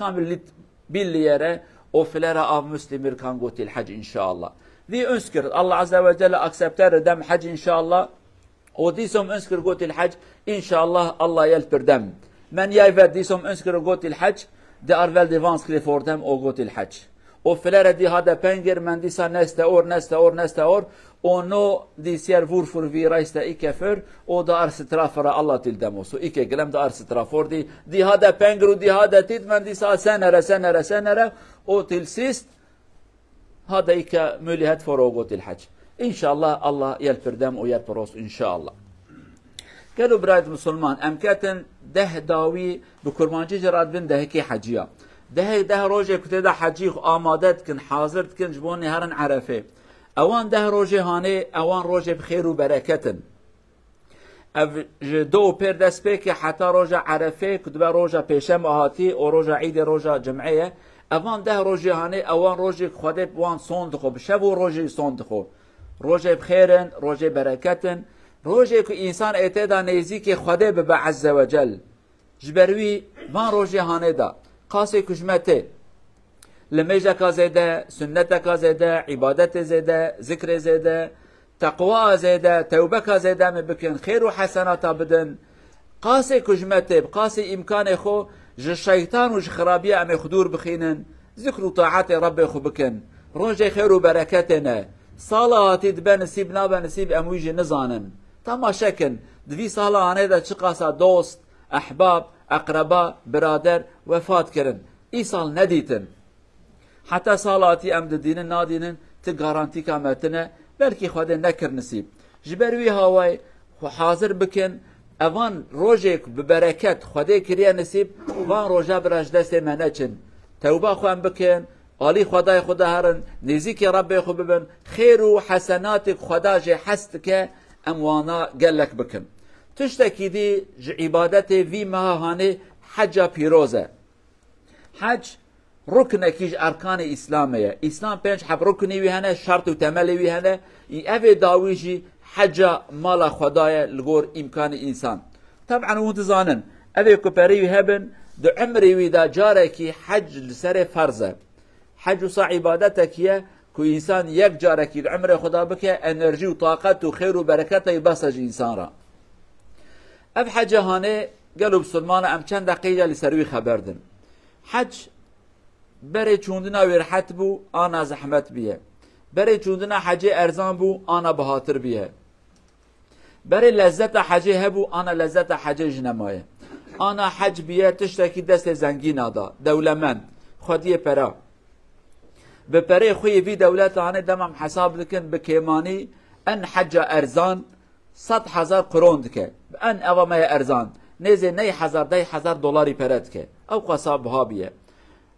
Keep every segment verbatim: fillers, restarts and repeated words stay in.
Kamil lit-, billiere o filera av muslimir kan gotil hac inşallah. Di önskir Allah Azze ve Celle aksepter dem hac inşallah. O disom önskir gotil hac inşallah Allah yel pirdem. Men yay ve disom önskir gotil hac de arvel de vanskri fordem o gotil hac. O filere di hade pengir men disa neste or, neste or, neste or. O no di sier vur fur vi reiste ike fur, o da ar strafara Allah til demoso. Ike gilem da ar strafor di, di hade pengir u di hade tit men disa senere, senere, senere, o til sist, hade ike mülihet for o gotil hac. İnşallah Allah yel pirdem o yel piros inşallah. Gelo birayet Musulman, em ketin deh dawî bi kurmancî jî radibin dehekê heciya. Deh, deh rojê ku tê de hecî xwe amade dikin, hazir dikin, ji bo nêherin Erefê. Ewan deh rojê hanê, ewan rojê bi xêr û bereket in. Ev ji do û pêr dest pê ke heta roja Erefê, ku dibe roja pêşema hatî û roja Îdê roja Cim'ê ye. Evan deh rojê hanê, ewan rojê ku Xwedê bi wan son dixwe, bi şev û rojê son dixwe. Rojê bi xêr in, rojê bereket in, rojê ku însan ê tê de nêzîkê Xwedê bibe Azze ve Cel. Ji ber wî van rojê hanê de qasê ku ji me tê limêjeka zêde, sunneteka zêde, îbadetê zêde, zikrê zêde, teqwaa zêde, tewbeka zêde em ê bikin, xêr û hesenata bidin. Qasê ku ji me tê, bi qasê îmkanê xwe ji şeytan û ji xirabiya em ê xwe dûr bixînin, zikr û taetê Rebbê xwe bikin. Rojê xêr û bereketê ne. Sala hatî dibe nisîb, nabe nisîb, em wî jî nizanin. Temaşe kin, di vî sala hanê de çiqasa dost, ehbab, eqreba, birader wefat kirin. Îsal nedîtin. Heta sala hatî em didînin, nadînin, ti garantîka me tine, belkî Xwedê nekir nisîb. Ji ber wî hawayê xwe hazir bikin, evan rojêk bi bereket Xwedê kiriye nisîb, van roja bira ji destê me neçin. Tewba xwe em bikin, alî Xwedayê xwe de herin, nêzîkê Rebbê xwe bibin, xêr û hesenatê ku Xweda jê hez dike, em wana gelek bikin. Tiştekî dî ji îbadetê vî meha hanê heca pîroz e. Hec ruknekî ji erkanê Îslamê ye. Îslam pênc heb ruknî wî hene, şert û temelê wî hene. Î evê dawî jî heca mala Xweda ye li gor îmkanê însan. Teb'en hûn dizanin, evê ku perê wî hebin, di umrê wî de carekî hec li serê ferz e. Hec wisa îbadetekî ye ku însan yek carekî li umrê xwe de bike, enerjî û taqet û xêr û bereketa wî bes e ji însan re. Ev hece hanê gelo bisilmana em çend deqeyê li ser wî xeber din. Hec berê çûndina wî rehet bû, ana zehmet biye. Berê çûndina hecê erzan bû, ana bihatir biye. Berê lezzeta hecê hebû, ana lezzeta hecê jî nemaye. Ana hec biye tiştekî destê zengîna da, dewlemend, xwediyê pera. Bi perê xwe yê vî dewleta hanê dema em hesab dikin, bi kêmanî en heca erzan sed hezar kron dike. En eva me ye erzan. Nêzê ney hezar, dey hezar dolarî pere dike. Ew qasa biha biye.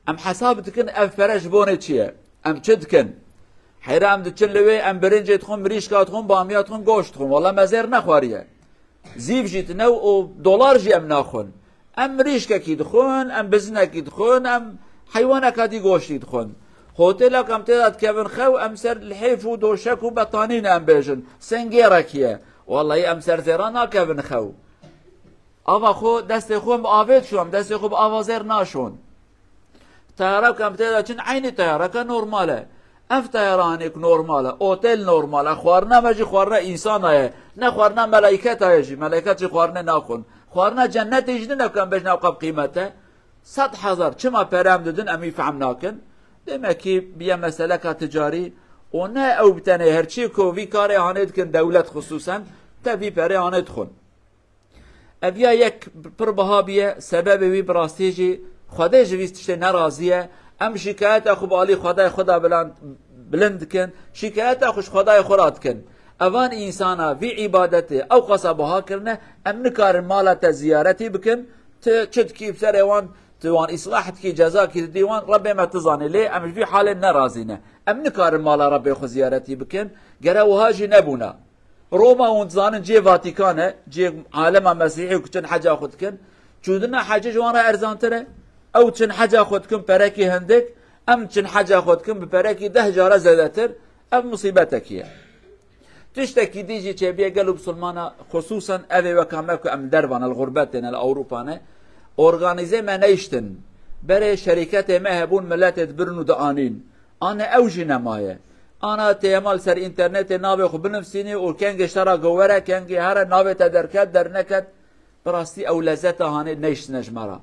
Em hesab dikin, ev pere ji bo nê çi ye? Em çi dikin? Heyra em diçin li wê, em birincê dixwin, mirîşka dixwin, bamiya dixwin, goşt dixwin. Wala me zêr nexwariye. Zîv jî tine û dolar jî em naxwin. Em mirîşkekî dixwin, em bizinekî dixwin, em heywaneka dî goştî dixwin. Hotêlek em tê de dikevin xew, em ser lihêf û doşek û betanî ne em bêjin. Sengêrekî ye. Wallahî em ser zêra nakevin xew. Ava xwe, destê xwe bi avê dişon, destê xwe bi ava zêr naşon. Teyarek em tê de çin eynî teyareke normal e. Ev teyaranêk normal e, otel normal e, xwarina me jî xwarina însana ye. Ne xwarina meleyketa ye jî, meleyket jî xwarinê naxwin. Xwarina cennetê jî nine ku em bêjin ew qep qîmet e. Sed hezar çima pere em didin, em wî fehm nakin. Demek ki biye meseleka ticarî û ne ew bi tenê, her çî ku vî karê hanê dikin dewlet xisûsen, te vî perê hanê dixwin. Ev ya yek pir biha biye, sebebê wî bi rastî jî Xwedê ji vî tiştê nerazî ye. Em şîkayeta xwe bi alî Xwedayê xwe de bilan-, bilind dikin. Şîkayeta xwe ji Xwedayê xwe re dikin. Evan însana vî îbadetê ew qasa biha kirine, em nikarin mala te ziyaretî bikin. Tu çi dikî bi serê wan, tu wan îslah dikî, cezakî didî wan, Rebbê me tu zanî. Lê em ji vî halê nerazî ne. Em nikarin mala Rebbê xwe ziyaretî bikin. Gere wiha jî nebûna. Roma hûn dizanin cihê Vatikan e, cihê alema Mesîhî ku çin heca xwe dikin. Çûdina hecê ji wan re erzantir e. Ew çin heca xwe dikin perekî hindik, em çin heca xwe dikin bi perekî deh cara zêdetir. Ev musîbetekî ye. Tiştekî dî jî çêbiye gelo bisilmana, xisûsen evê weka me ku em derva ne, li xurbetê ne, li Ewropa ne, organîzê me neyiştin. Berê şerîketê me hebûn, miletê dibirin û dianîn. Ane ew jî nemaye. Ana tê hema li ser înternetê navê xwe binivîsînî û kengê ji te re go were, kengê here navê te derket, derneket. Bi rastî ew lezeta hanê neyştine ji me re.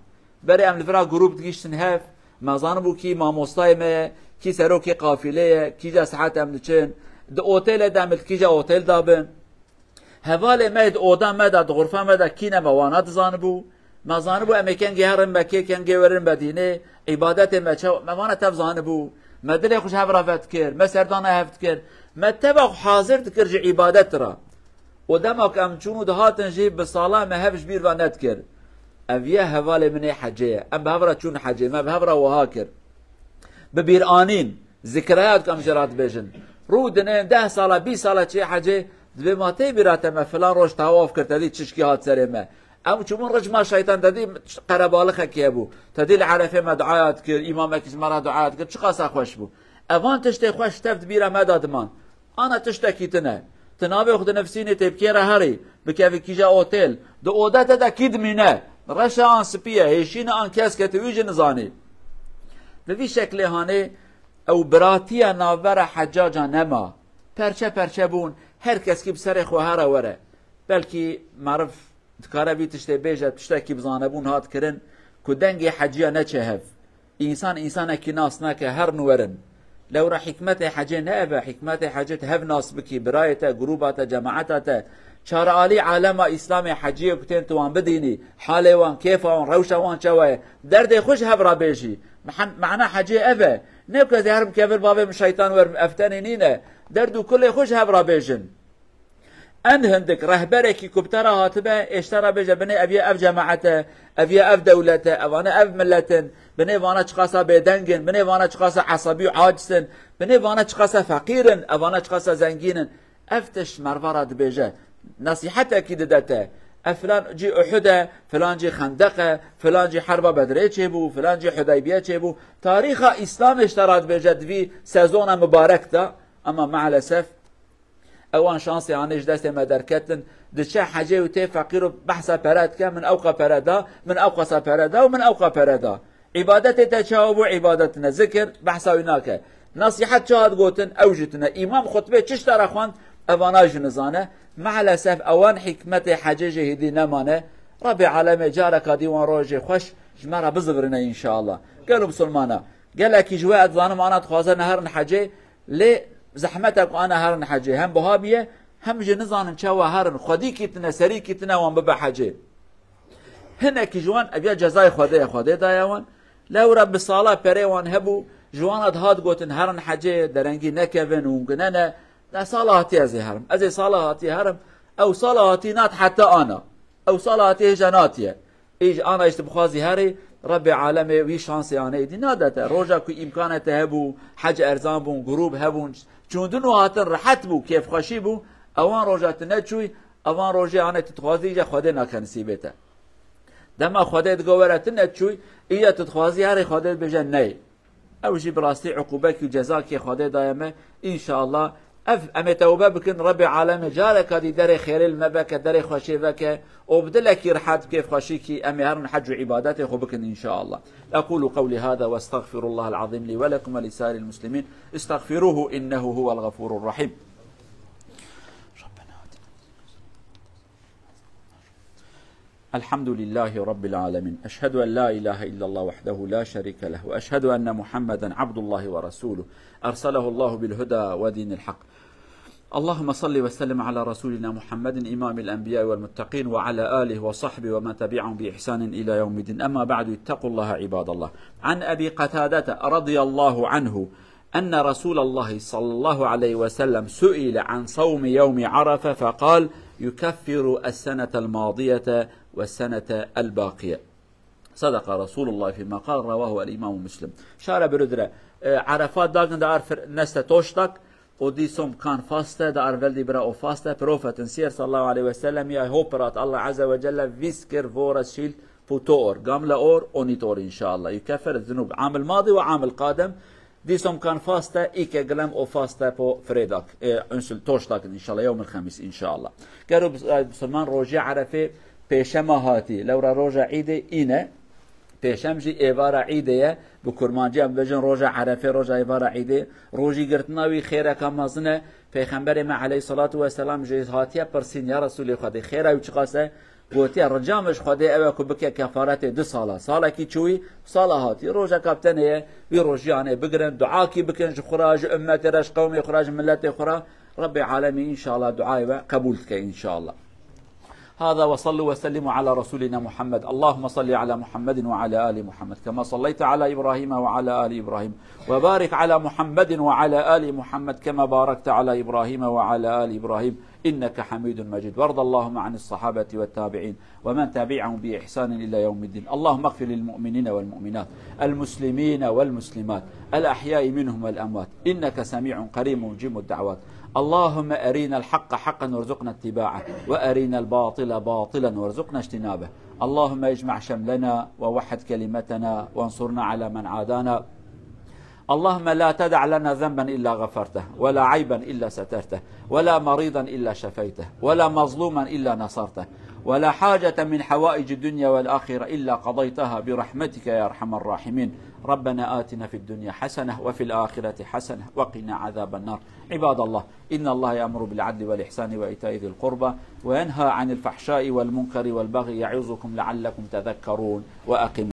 Berê em li vira grûp digihîştin hev, me zanibû kî mamostayê me ye, kî serokê qafîlê ye, kîja sihet em diçin, di otêlê de em li kîja otêl de bin. Hevalê me di oda me de, di xurfa me de kî ne me wana dizanibû. Me zanibû em ê kengê herin Mekê, kengê werin Medînê, îbadetê me çawa, me vana tev zanibû. Me dilê xwe ji hev re vedikir, me serdana hev dikir. Me teva xwe hazir dikir ji îbadet re. Û dema ku em çûn û dihatin jî bi sala me hev ji bîr ve nedikir. Ev ye hevalê min ê hecê ye. Em bi hev re çûn hecê, me bi hev re wiha kir. Bi bîranîn, zikirayat ku em jê re dibêjin. Rû dinên deh sala, bîst sala çê hecê, dibê ma tê bîra te me filan roj tawaf kir, te dî çişkî hat serê me. Em çûbûn ricma şeytan, te dî qerebalixekî hebû. Te dî li Erefê me duaya dikir, îmamekî ji me re duaya dikir, çiqasa xweş bû. Evan tiştê xweş tev di bîra me de diman. Ana tiştekî tune. Tu navê xwe dinivîsînî tê bikê re herî, bikevî kîja otêl. Di oda te de kî dimîne? Reş e an spî ye, hêşîn e an kesk e, tu wî jî nizanî. Bi vî şeklê hanê ew biratiya navbera heccaca nema. Perçe perçe bûn, her keskî bi serê xwe here were. Belkî meriv dikare vî tiştê bêje, tiştekî bi zanebûn hat kirin ku dengê heciya neçe hev. Însan însanekî nas nake, herin werin. Lewra hikmetê hecê ne ev e, hikmetê hecê tu hev nas bikî, birayê te, grûba te, cemaeta te. Çar alî alema Îslamê heciyê ku tên tu wan bidînî, halê wan, kêfa wan, rewşa wan çawa ye, derdê xwe ji hev re bêjî. Mehan-, mana hecê ev e. Ne ku ez ê herim kevir bavê min şeytan werim, ev tenê nîne. Derd û kulê xwe ji hev re bêjin. En hindik rehberekî ku bi te re hatibe, ê ji te re bêje, binê ev ye ev cemaet e, ev ye ev dewlet e, evane ev millet in, binê vana çiqasa bêdeng in, binê vana çiqasa esabî û aciz in, binê vana çiqasa feqîr in, evana çiqasa zengîn in. Ev tişt merva re dibêje. Nesîhetekî dide te. Ev filan cî Uhud e, filan cî Xendeq e, filan cî Herba Bedrê çêbû, filan cî Hudeybiye çêbû. Tarîxa Îslamê ji te re dibêje di vî sezona mibarek de, ema maalesef ewan şansê anê ji destê me derketin, diçe hecê û tê feqîr û behsa pere dike, min ewqa pere da, min ewqasa pere da û min ewqa pere da. Îbadetê te çawa bû, îbadet tine zikir, behsa wî nake. Nesîhet çi hat gotin, ew jî tine. Îmam xutbê çi ji te re xwend, evana jî nizane. Maalesef ewan hikmetê hecê jî hêdî nemane. Rebê alemê careka dî wan rojê xweş ji me re bizivirine înşallah. Gelo misilmana, gelekî ji we ez dizanim ana dixwaze neherin hecê, lê zehmet e ku ana herin hecê. Hem buha biye, hem jî nizanin çawa herin. Xwedîkî tine, serîkî tine wan bibe hecê. Hinekî ji wan ev ya cezayê Xwedê ye, Xwedê daye wan. Lewra bi sala perê wan hebû, ji wan re dihat gotin herin hecê, derengî nekevin, hûn gunene. Ne sala hatî ez ê herim. Ez ê sala hatî herim. Ew sala hatî nat heta ana. Ew sala hatî hêja natiye. Îj ana îş tu bixwazî herî, Rebê alemê wî şansê anê êdî nade te. Roja ku îmkane te hebû, hec erzan bûn, grûb hebûn, çûndin û hatin rehet bû, kêfxweşî bû, ewan roja tu neçûy, evan rojê anê tu dixwazî îja Xwedê nake nisîbê te. Dema Xwedê digo were tu neçûy, îja tu dixwazî herî Xwedê dibêje ney. Ew jî bi rastî uqûbekî û cezakê Xwedê daye me. Înşallah ev em ê tewbe bikin, Rebê alemê careka dî derê xêrê li me veke, derê xweşê veke û bi dilekî rehet, kêfxweşîkî em ê herin hec û îbadetê xwe bikin înşallah. أقول قولي هذا وأستغفر الله العظيم لي ولكم ولسائر المسلمين. استغفروه إنه هو الغفور الرحيم. الحمد لله رب العالمين. أشهد أن لا إله إلا الله وحده لا شريك له، وأشهد أن محمدا عبد الله ورسوله، أرسله الله بالهدى ودين الحق. اللهم صل وسلم على رسولنا محمد إمام الأنبياء والمتقين وعلى آله وصحبه ومن تبعهم بإحسان إلى يوم الدين. أما بعد، اتقوا الله عباد الله. عن أبي قتادة رضي الله عنه أن رسول الله صلى الله عليه وسلم سئل عن صوم يوم عرفة فقال: يكفر السنة الماضية والسنة الباقية. صدق رسول الله فيما قال، رواه الإمام مسلم. Şare birudre, e, Arafat dagin de arf neste toştak, o di som kan faste, de arvel di bira o faste, profetin siyer sallallahu aleyhi ve sellem ya ho prat Allah azze ve celle viskir vora şil puto or, gamle or, onit or inşallah. Yukeffer zunub amil madi ve amil kadem, Dîsom kan faste, îke gilem o faste po fredak. E, unsul toş dakin inşallah, yewmil xemîs inşallah. Gero bus-, e, Musulman rojê Erefê pêşema hatî. Lewra roja Îdê îne. Pêşem jî êvara Îdê ye, bi kurmancî em bêjin roja Erefê, roja êvara Îdê. Rojî girtina wî xêreka mezin e. Pêxemberê me aleyhissalatu vesselam jê hatiye pirsîn, ya Resûlê Xwedê, xêra wî çiqas e? Gotiye, rica min ji Xwedê ew e ku bike kefaretê du sala. Salekî çûyî, sala hatî. Rojeka bi tenê ye, wî rojî anê bigirin, duakî bikin ji xwe re, ji ummetê re, ji qewmê xwe re, ji miletê xwe re. Rabbê alemî înşallah duayê we qebûl dike înşallah. هذا وصلوا وسلموا على رسولنا محمد. اللهم صل على محمد وعلى آل محمد كما صليت على إبراهيم وعلى آل إبراهيم، وبارك على محمد وعلى آل محمد كما باركت على إبراهيم وعلى آل إبراهيم إنك حميد مجيد. وارض اللهم عن الصحابة والتابعين ومن تبعهم بإحسان إلى يوم الدين. اللهم اغفر للمؤمنين والمؤمنات، المسلمين والمسلمات، الأحياء منهم والأموات، إنك سميع قريب مجيب الدعوات. اللهم أرنا الحق حقا وارزقنا اتباعه، وأرنا الباطل باطلا وارزقنا اجتنابه. اللهم اجمع شملنا ووحد كلمتنا وانصرنا على من عادانا. اللهم لا تدع لنا ذنبا إلا غفرته، ولا عيبا إلا سترته، ولا مريضا إلا شفيته، ولا مظلوما إلا نصرته، ولا حاجة من حوائج الدنيا والآخرة إلا قضيتها برحمتك يا أرحم الراحمين. ربنا آتنا في الدنيا حسنة وفي الآخرة حسنة وقنا عذاب النار. عباد الله، إن الله يأمر بالعدل والإحسان وإيتاء ذي القربى وينهى عن الفحشاء والمنكر والبغي يعظكم لعلكم تذكرون. وأقم